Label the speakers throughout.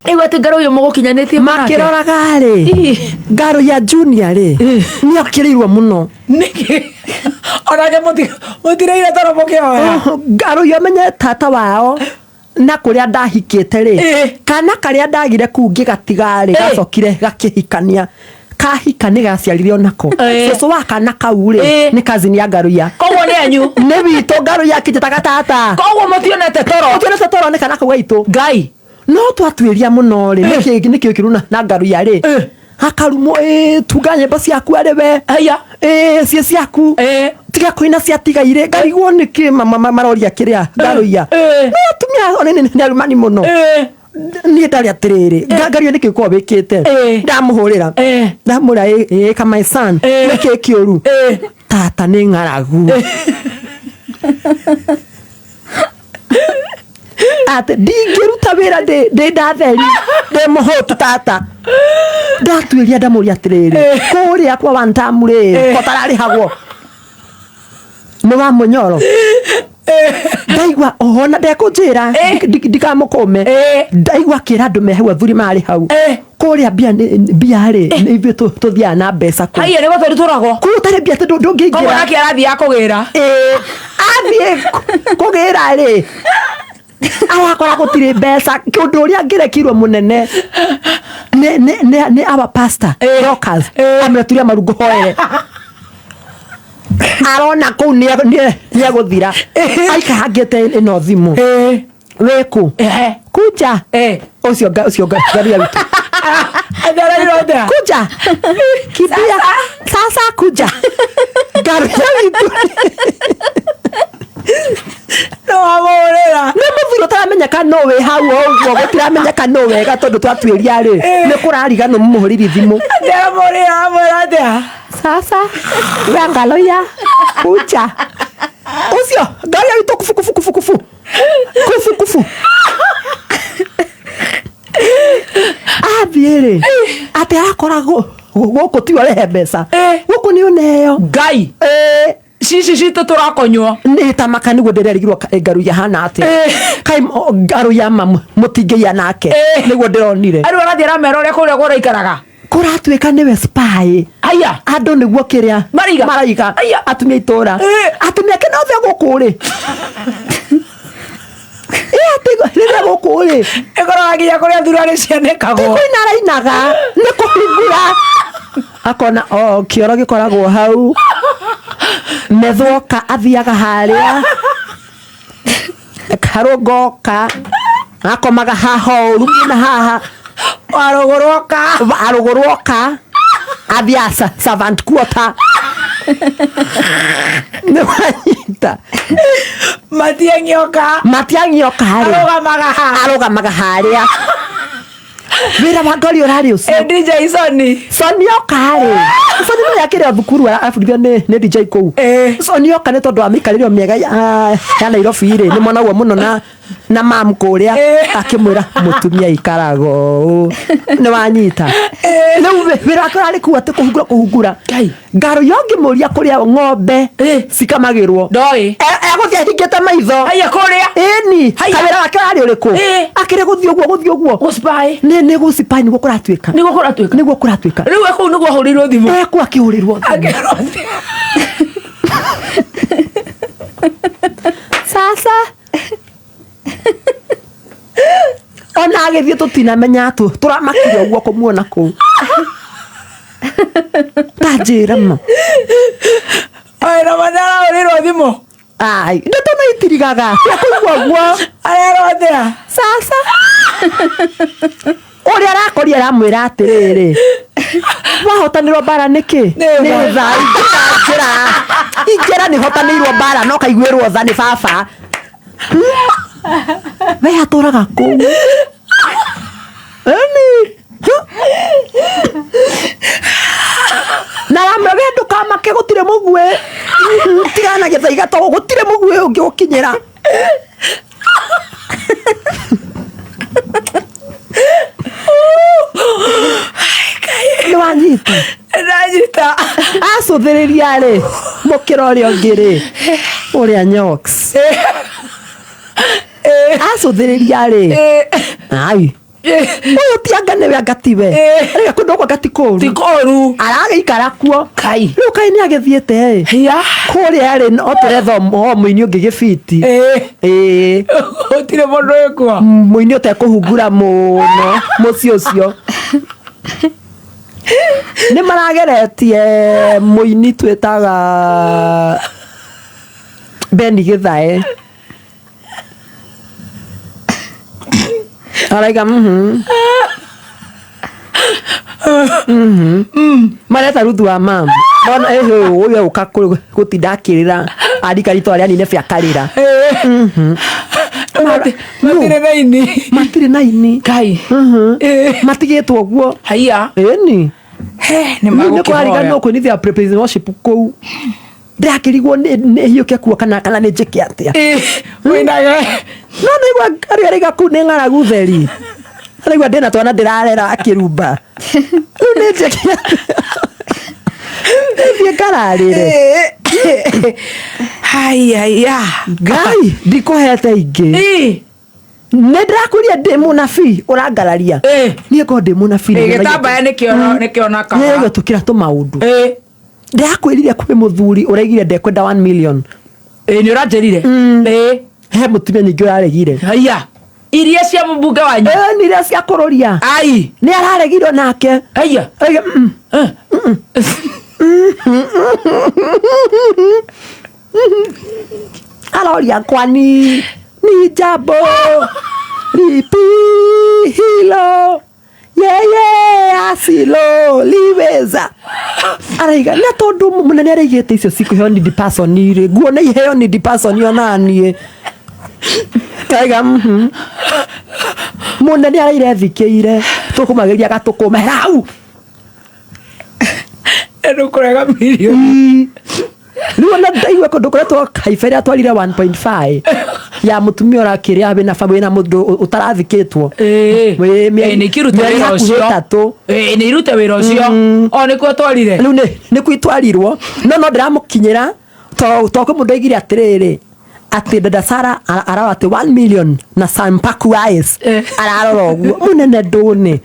Speaker 1: Rĩu atĩ ngarũ ũyũ mũgũkinyanĩtie marake.
Speaker 2: Makĩroraga rĩ,
Speaker 1: Ih.
Speaker 2: ngarũ ya junior rĩ, nĩ okĩrĩirwo mũno.
Speaker 1: Nĩkĩ? Onake mũtireire toro mũkĩhoya.
Speaker 2: Ngarũ ya menye tata wao na kũrĩa ndahikĩte rĩ, kana karĩa ndagire kuu ngĩgatiga rĩ, gacokire gakĩhikania, kahika nĩ gaciarire onako. Cũcũ wa kana kau rĩ, nĩ cousin ya Ngaruiya.
Speaker 1: Koguo nĩ anyu.
Speaker 2: Nĩ witũ. Ngaruiya akĩnjĩtaga tata.
Speaker 1: Koguo mũtionete toro.
Speaker 2: Mũtionete toro nĩ kana kau gaitũ.
Speaker 1: Ngai.
Speaker 2: No twatuĩria mũno rĩ, nĩkĩ nĩkĩ kĩru na Ngaruiya rĩ, akarumwo, ĩ tunga nyĩmbo ciaku arĩ we.
Speaker 1: Aya.
Speaker 2: Ĩ ciĩ ciaku. Tiga kũina ciatigaire. Ngarigwo nĩkĩ maroria kĩrĩa Ngaruiya. No atumia one nĩ arumani mũno. Niĩ ndarĩ atĩrĩrĩ, Ngaruiya, nĩkĩ ũkoragwo wĩkĩte? Ndamũhũrĩra, ndamwĩra, ĩ ka my son, nĩkĩ kĩũru? Tata nĩ ng'aragu, atĩ ndingĩruta wĩra ndĩ ndatheri, ndĩ mũhũtu. Tata ndatuĩria, ndamũria atĩrĩrĩ, kũrĩa kwa wantamu rĩ, kotararĩhagwo nĩ wa mũnyoro. Ndaigua ona ndekũnjĩra ndikamũkũme. Ndaigua akĩra andũ me hau, athuri marĩ hau kũrĩa, mbia mbia rĩ, nĩ ithuĩ tũthiaga na mbeca kũu.
Speaker 1: Haiya, nĩ gũtũritũragwo.
Speaker 2: Kũu ũtarĩ mbia atĩ ndũngĩingĩra.
Speaker 1: Koguo nake arathiĩ akũgĩra.
Speaker 2: Ĩĩ, athiĩ kũgĩra rĩ, arakora gũtirĩ mbeca. Ũndũ ũrĩa angĩrekirwo mũnene nĩ our pastor Dorcas, amũreturia maru ngũhoere. Arona kũu nĩ egũthira aikarangĩte ĩno thimũ, wĩkũ? Kuja. Ũcio ũcio Ngaruiya witũ.
Speaker 1: Atharariro atĩa?
Speaker 2: Kuja, kimbia sasa, kuja, Ngaruiya witũ.
Speaker 1: No wamũhũrĩra.
Speaker 2: Nĩ mũthuri ũtaramenyeka no wĩ hau o ũguo, gũtiramenyeka no wega, tondũ twatuĩria rĩ, nĩ kũrariganwo mũmũhũrĩri thimũ.
Speaker 1: Ndĩramũhũrĩra, amwĩra atĩa?
Speaker 2: Sasa we Ngaruiya, kuja. Ũcio Ngaruiya witũ, kufu kufu kufu kufu kufu kufu, athiĩ rĩ, atĩ arakora gũkũ tiwe ũrehe mbeca. Gũkũ nĩ ũneo.
Speaker 1: Ngai.
Speaker 2: Ĩĩ.
Speaker 1: Cici citũ tũrakonywo.
Speaker 2: Nĩ tamaka nĩguo ndĩrerigirwo Ngaruiya hana atĩa. Kai Ngaruiya ma mũtingĩia nake. Nĩguo ndĩronire.
Speaker 1: Rĩu arathiĩ aramera ũrĩa kũrĩa kũraikaraga.
Speaker 2: Kũratuĩka nĩwe spy.
Speaker 1: Aya.
Speaker 2: Andũ nĩguo kĩrĩa
Speaker 1: Maraiga.
Speaker 2: Maraiga.
Speaker 1: Aya.
Speaker 2: Atumia itũra, atumia kĩna othe gũkũ rĩ, ĩ atĩ rĩrĩa gũkũ rĩ,
Speaker 1: Ĩkoraga nginya kũrĩa thurarĩ cianĩkagwo.
Speaker 2: Kũina arainaga nĩ kũhingũra, akona o kĩoro gĩkoragwo hau, methwoka athiaga harĩa karũngoka, akomaga haha ũru na haha.
Speaker 1: Warũgũrwoka.
Speaker 2: Arũgũrwoka athiaga servant quarter, nĩ wanyita?
Speaker 1: Matiang'ioka.
Speaker 2: Matiang'ioka rĩ,
Speaker 1: Arũgamaga ha?
Speaker 2: Arũgamaga harĩa. Wĩra wa ngori ũrarĩ ũcio.
Speaker 1: Ĩ DJ Sony?
Speaker 2: Soni oka rĩ, Soni no yakĩrĩ o thukuru arabundithio nĩ DJ kũu. Soni oka nĩ tondũ wa mĩikarĩre mĩega ya Nairobi rĩ, nĩ monagwo mũno na mam kũrĩa, akĩmwĩra mũtumia ikaraga ũũ, nĩ wanyita? Rĩu wĩra wake ũrarĩ kũu atĩ kũhungura kũhungura.
Speaker 1: Ngai.
Speaker 2: Ngaro yo ngĩmũria kũrĩa ng'ombe cikamagĩrwo.
Speaker 1: Ndoĩ.
Speaker 2: Egũthiĩ ahingĩte maitho.
Speaker 1: Haiya, kũrĩa.
Speaker 2: Ĩni.
Speaker 1: Haiya.
Speaker 2: Kawĩra gake ũrarĩ ũrĩkũ? Akĩrĩ gũthiĩ ũguo, gũthiĩ ũguo.
Speaker 1: Gũspy.
Speaker 2: Nĩ gũcipai nĩguo kũratuĩka.
Speaker 1: Nĩguo kũratuĩka.
Speaker 2: Nĩguo kũratuĩka.
Speaker 1: Rĩu e kũu nĩguo ahũrĩirwo thimũ.
Speaker 2: Ekũ akĩhũrĩrwo thimũ.
Speaker 1: Akĩrwo atĩ-
Speaker 2: Sasa ona agĩthiĩ tũtinamenya tũ tũramakire ũguo kũmuona kũu, ta njĩra ma.
Speaker 1: Oĩ na ma nĩarahũrĩirwo thimũ.
Speaker 2: Ai, ndeto no itirigaga cia kũigua ũguo.
Speaker 1: Arerwo atĩa?
Speaker 2: Sasa ũrĩa arakoria aramwĩra atĩrĩrĩ, wahotanĩrwo mbara nĩkĩ?
Speaker 1: Nĩ tha.
Speaker 2: Nĩ tha. Ingĩra ingĩra nĩ hotanĩirwo mbara no kaiguĩrwo tha nĩ baba. We atũraga kũu Ĩni. Na wamwe, we ndũkamake, gũtirĩ mũguĩ, tigana na gĩthaiga to gũtirĩ mũguĩ ũngĩgũkinyĩra. Nĩ wanyita?
Speaker 1: Ndanyita.
Speaker 2: Acũthĩrĩria rĩ, mũkĩra ũrĩa ũngĩ rĩ, ũrĩa nyox acũthĩrĩria rĩ, ai. Ũyũ ti anga nĩwe, anga tiwe. Rĩu kũndũ gũkũ anga ti kũũru.
Speaker 1: Ti kũũru.
Speaker 2: Aragĩikara kuo.
Speaker 1: Kai.
Speaker 2: Rĩu kaĩ nĩ agĩthiĩte ĩ.
Speaker 1: Hiya.
Speaker 2: Kũrĩa rĩ, no tũretha o mũini ũngĩ gĩbiti. Ĩĩ.
Speaker 1: Gũtirĩ mũndũ wĩkuo.
Speaker 2: Mũini ũtekũhungura mũno mũciĩ ũcio. Nĩ marageretie mũini twĩtaga Beni Gĩthae. Araiga Mareta Ruthu wa mam. Bona ĩhĩ ũyũ ũka gũtinda akĩrĩra andika ritwa rĩa Nineve akarĩra.
Speaker 1: Matirĩ na ini.
Speaker 2: Matirĩ na ini.
Speaker 1: Kai.
Speaker 2: Matigĩtwo ũguo.
Speaker 1: Haiya.
Speaker 2: Ĩni.
Speaker 1: He, nĩ
Speaker 2: Rĩu nĩ kwarigana
Speaker 1: magũkĩhoya.
Speaker 2: kũinithia praise and worship kũu. Ndĩrakĩrigwo nĩ hiũke kuo kana nĩ njĩke atĩa.
Speaker 1: Wĩnage.
Speaker 2: No nĩigua arĩa araiga kũu nĩ ng'aragu theri. Araigua ndĩna twana ndĩrarera akĩrumba. Rĩu nĩ njĩke atĩa? Nĩthiĩ ngararĩre.
Speaker 1: Haiya.
Speaker 2: Ngai ndikũhete ingĩ. Nĩ ndĩrakũria ndĩ mũnabii ũrangararia. Niĩ ngorwo ndĩ mũnabii.
Speaker 1: Gĩtambaya nĩkĩonakaga.
Speaker 2: Nĩguo tũkĩra tũmaũndũ. Ndĩrakwĩrire kwĩ mũthuri ũraigire ndekwenda 1 million.
Speaker 1: Ĩ nĩ ũranjĩrire.
Speaker 2: He mũtumia nyingĩ ũraregire.
Speaker 1: Haiya. Iria cia mũmbunge wanyu.
Speaker 2: Ĩ nĩ iria cia kũrũria.
Speaker 1: Ai.
Speaker 2: Nĩ araregirwo nake.
Speaker 1: Haiya.
Speaker 2: Oiga, Aroria kwani ni jambo lipi hilo yeye asilo liweza. Araiga na tondu munene araigĩte icio cikũheo need person rĩ, nguona iheo need person ona niĩ. Araiga Munene araire thikĩire tũkũmageria gatũkũma hau.
Speaker 1: Ndũkũrega mirioni.
Speaker 2: Rĩu ona ndaigua kũndũ kũrĩa kaiba ĩrĩa atwarire 1.5 ya mũtumia ũrakĩrĩa wĩna wĩna mũndũ ũtarathikĩtwo. Wĩ
Speaker 1: Nĩ ikĩrute
Speaker 2: mĩeri
Speaker 1: wĩra
Speaker 2: hakuhĩ
Speaker 1: ũcio.
Speaker 2: ĩtatũ.
Speaker 1: Nĩ irute wĩra ũcio. O nĩkuo twarire.
Speaker 2: Rĩu nĩkuo itwarirwo no ndĩramũkinyĩra to kwĩ mũndũ oigire atĩrĩrĩ atĩ dada Sara ararora atĩ 1 million na Sampaku eyes ararora ũguo mũnene ndũne.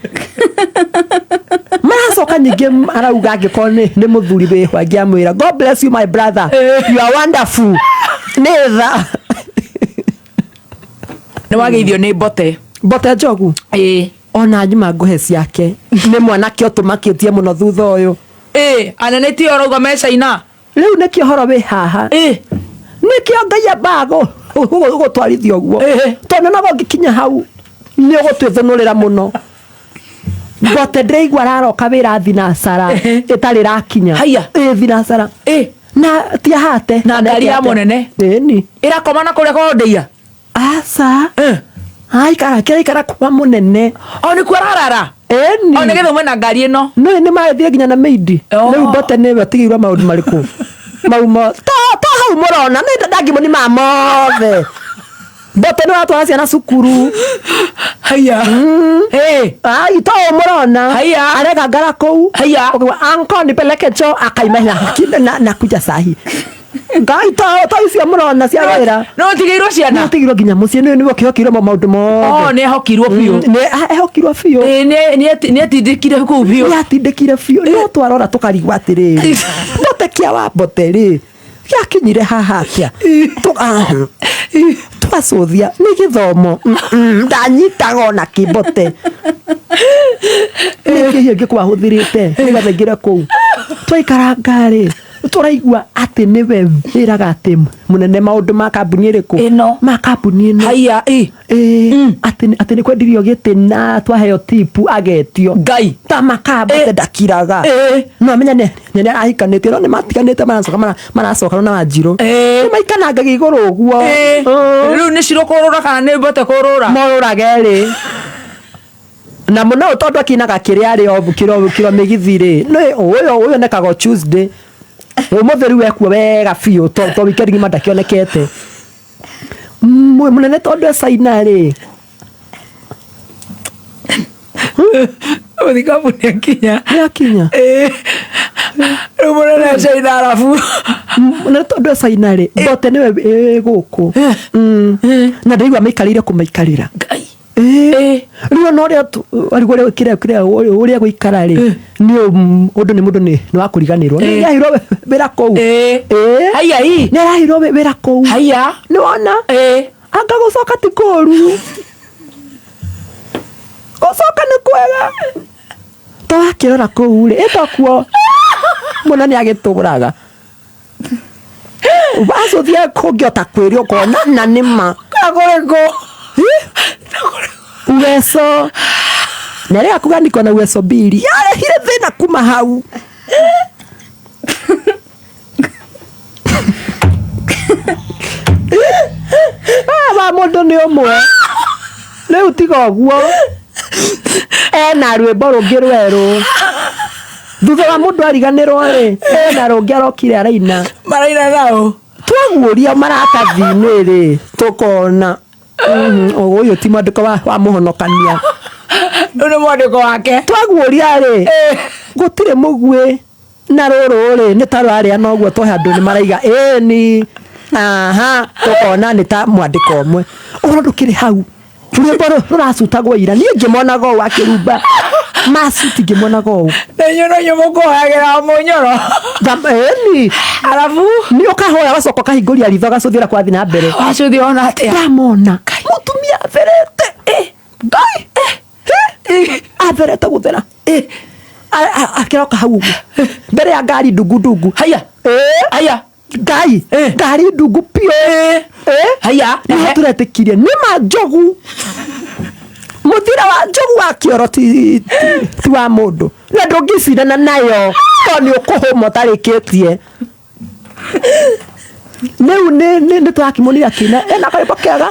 Speaker 2: Maracoka ningĩ arauga angĩkorwo nĩ mũthuri wĩho angĩamwĩra God bless you my brother, you are wonderful. Nĩ tha.
Speaker 1: Nĩ wageithio nĩ Mbote.
Speaker 2: Mbote Njogu. Ona nyuma ngũhe ciake nĩ mwanake ũtũmakĩtie mũno thutha ũyũ.
Speaker 1: Anene ti ũrauga me China.
Speaker 2: Rĩu nĩkĩo ũhoro wĩ haha. Nĩkĩo Ngai ambaga gũgũtwarithia ũguo. Tondũ no ũngĩkinya hau nĩ ũgũtwĩthũnũrĩra mũno. Mbote ndĩraigua araroka wĩra thinacara ĩtarĩ ĩrakinya.
Speaker 1: Haiya.
Speaker 2: Thinacara. Na ti ahate.
Speaker 1: Na ngari ya mũnene.
Speaker 2: Ĩni.
Speaker 1: Ĩrakoma na kũrĩa kwa Ndeia.
Speaker 2: Aca. Aikara kĩraikara kwa mũnene.
Speaker 1: O nĩkuo ararara.
Speaker 2: Ĩni.
Speaker 1: O nĩgetha ume na ngari ĩno.
Speaker 2: No nĩ magĩthire nginya na maid. Rĩu Mbote nĩwe atigĩirwo maũndũ marĩkũ? Mau to hau mũrona nĩ ndangĩmũni ma mothe. Mbote nĩ watwara ciana cukuru.
Speaker 1: Haiya.
Speaker 2: Ai to mũrona.
Speaker 1: Haiya.
Speaker 2: Areka ngara kũu.
Speaker 1: Haiya.
Speaker 2: Ũkauga anko nipeleke choo akaima na kuja sahi. Ngai to icio mũrona cia wĩra.
Speaker 1: No ũtigĩirwo ciana.
Speaker 2: No ũtigĩirwo nginya mũciĩ nĩ ũkĩhokirwo maũndũ mothe.
Speaker 1: Nĩ ehokirwo biũ.
Speaker 2: Nĩ ehokirwo biũ.
Speaker 1: Nĩ etindĩkire kũu biũ.
Speaker 2: Nĩ atindĩkire biũ. No twarora tũkarigwo atĩrĩrĩ. Mbote kĩa wa Mbote rĩ. Gĩakinyire haha atĩa? Twacũthia nĩ gĩthomo. Ndanyitaga ona kĩ Mbote. Nĩ kĩ hihi ũngĩkorwo ahũthĩrĩte nĩgetha aingĩre kũu? Twaikaranga rĩ, tũraigua atĩ nĩwe wĩraga atĩ mũnene maũndũ ma kambuni ĩrĩkũ?
Speaker 1: Ĩno.
Speaker 2: Ma kambuni ĩno.
Speaker 1: Haiya, ĩ.
Speaker 2: Atĩ nĩ kwendirio gĩtĩ na twaheo tipu agetio.
Speaker 1: Ngai.
Speaker 2: Ta makaa Mbote ndakiraga. No amenya nĩ arahikanĩtie no nĩ matiganĩte maracoka maracokana na Wanjirũ. Nĩ maikanangagia igũrũ ũguo.
Speaker 1: Rĩu nĩ Cirũ kũrũra kana nĩ Mbote kũrũra?
Speaker 2: Morũraga erĩ. Na mũno tondũ akinaga kĩrĩa arĩ o kĩro mĩgithi rĩ. Nĩ ũyũ onekaga o Tuesday. Ũmũthĩ rĩu ekuo wega biũ to weekend ng'ima ndakĩonekete. Mũnene tondũ e China rĩ.
Speaker 1: Mũthikabu nĩ akinya.
Speaker 2: Nĩ akinya.
Speaker 1: Rĩu mũnene e China arabu.
Speaker 2: Mũnene tondũ e China rĩ, Mbote nĩwe wĩ gũkũ. Na ndĩraigua maikarĩire kũmaikarĩra.
Speaker 1: Ngai. Ĩĩ.
Speaker 2: Rĩu ona ũrĩa arigwo ũrĩa kĩrĩa kĩrĩa ũrĩa gũikara rĩ, nĩ ũndũ nĩ mũndũ nĩ wa kũriganĩrwo. Nĩ araheirwo wĩra kũu.
Speaker 1: Ĩĩ.
Speaker 2: Ĩĩ.
Speaker 1: Haiya ii.
Speaker 2: Nĩ araheirwo wĩra kũu.
Speaker 1: Haiya.
Speaker 2: Nĩ wona?
Speaker 1: Ĩĩ.
Speaker 2: Anga gũcoka ti kũũru. Gũcoka nĩ kwega. To wakĩrora kũu rĩ, ĩtokuo mũno nĩ agĩtũraga. Wacũthia kũngĩota kwĩrio ũkona na nĩ ma.
Speaker 1: Kũrĩkũ?
Speaker 2: Uwezo na rä akuga niko na uwezo mbili yarehire thĩna kuma hau. Ah, wa mũndũ nĩ ũmwe rĩu tiga ũguo ena rwĩmbo rũngĩ rwerũ thutha wa mũndũ ariganĩrwo rĩ, ena rũngĩ arokire araina.
Speaker 1: Maraina nao.
Speaker 2: Twaguũria maratathi-inĩ rĩ, tũkona ũyũ ti mwandĩko wa mũhonokania.
Speaker 1: Rĩu nĩ mwandĩko wake.
Speaker 2: Twaguũria rĩ, gũtirĩ mũguĩ na rũrũ rĩ nĩ ta rwarĩa noguo tũhe andũ nĩ maraiga ĩni aha, tũkona nĩ ta mwandĩko ũmwe. Ũhoro ndũkĩrĩ hau, rwĩmbo rũracutagwo ira, niĩ ngĩmonaga ũũ akĩrumba macuti ngĩmonaga ũũ.
Speaker 1: Na inyuĩ no inyuĩ mũkũhoyagĩra mũnyoro.
Speaker 2: Ĩni.
Speaker 1: Arabu
Speaker 2: nĩ ũkahoya ũgacoka ũkahingũria ritho ũgacũthĩra kwathiĩ na mbere.
Speaker 1: Wacũthi ona atĩa?
Speaker 2: Ndamona mũtumia atherete Ngai atherete gũthera akĩroka hau ũguo mbere ya ngari ndungu ndungu.
Speaker 1: Haiya. Haiya.
Speaker 2: Ngai, ngari ndungu piũ.
Speaker 1: Haiya.
Speaker 2: Nĩho tũretĩkirie nĩ ma njogu, mũthira wa njogu wa kĩoro ti wa mũndũ na ndũngĩcindana nayo to nĩ ũkũhũma ũtarĩkĩtie. Rĩu nĩ tũrakĩmonire akĩina ena karwĩmbo kega.